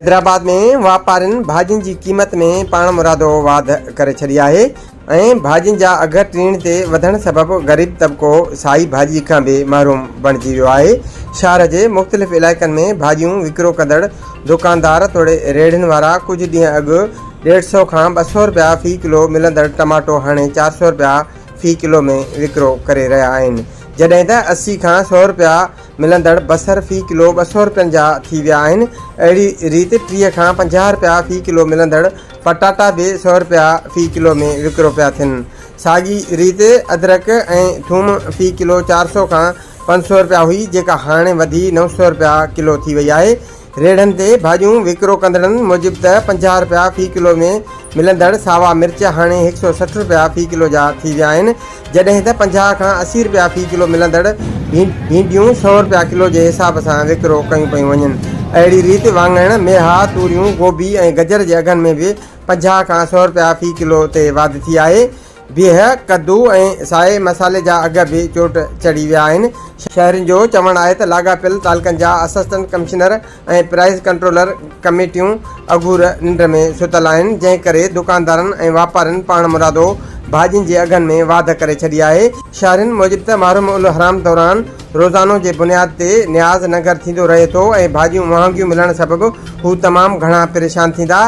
حيدرآباد ۾ واپارين ڀاڄين جي قيمت ۾ پاڻمرادو واڌ ڪري ڇڏي آهي ۽ ڀاڄين جا اگهه ٽيڻ تي وڌڻ سبب غريب طبقو سائي ڀاڄي کان به محروم بڻجي ويو آهي. شهر جي مختلف علائقن ۾ ڀاڄيون وڪرو ڪندڙ دڪاندار توڙي ريڙهين وارا ڪجهه ڏينهن اڳ ڏيڍ سئو کان 200 رپيا في ڪلو ملندڙ ٽماٽو هاڻي 400 رپيا في ڪلو ۾ وڪرو ڪري رهيا آهن جڏهن ته 80 کان سئو رپيا ملندڙ بصر في ڪلو 200 رپين جا ٿي ويا آهن، اهڙي ريت 30 کان 50 رپيا في ڪلو ملندڙ پٽاٽا به سئو رپيا في ڪلو ۾ وڪرو پيا ٿين. ساڳي ريت ادرڪ ۽ ٿوم في ڪلو 400 کان 500 رپيا هئي جيڪا هاڻي وڌي 900 رپيا ڪلو ٿي وئي آهي. ريڙهن تي ڀاڄيون وڪرو ڪندڙن موجب ته 50 رپيا في ڪلو ۾ ملندڙ ساوا مرچ هاڻي 160 رپيا في ڪلو جا ٿي ويا آهن، جڏهن ته 50 کان 80 رپيا في ڪلو ملندڙ ڀينڊيون سئو رپيا ڪلو جي حساب سان وڪرو ڪيون پيون وڃن. اهڙي ريت واڱڻ، ميها، توريون، گوبي ۽ گجر جي اگهن ۾ به 50 کان سئو رپيا في ڪلو تي واڌ ٿي آهي. بيهه، ڪدو ۽ سائي مصالحي جا اگهه به چوٽ چڙهي ويا آهن. شهرين جو چوڻ آهي ته لاڳاپيل تعلقن جا اسسٽنٽ ڪمشنر ۽ پرائيس ڪنٽرولر ڪميٽيون اگهور ننڊ ۾ ستل آهن، جنهن ڪري دڪاندارن ۽ واپارين پاڻمرادو ڀاڄين جي اگهن ۾ واڌ ڪري ڇڏي آهي. شهرين موجب ته محرم الحرام دوران روزانو جي بنياد تي نياز ننگر ٿيندو رهي ٿو ۽ ڀاڄيون مهانگيون ملڻ سبب هو تمام گهڻا پريشان ٿيندا،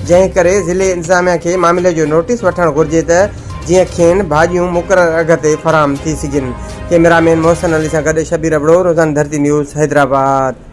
جنهن ڪري ضلعي انتظاميا کي معاملي جو نوٽيس وٺڻ گهرجي ته جيئن کين ڀاڄيون مقرر اگهه تي فراهم ٿي سگهن. ڪئميرا مين محسن علي سان گڏ شبير ابڙو، روزانه ڌرتي نيوز، حيدرآباد.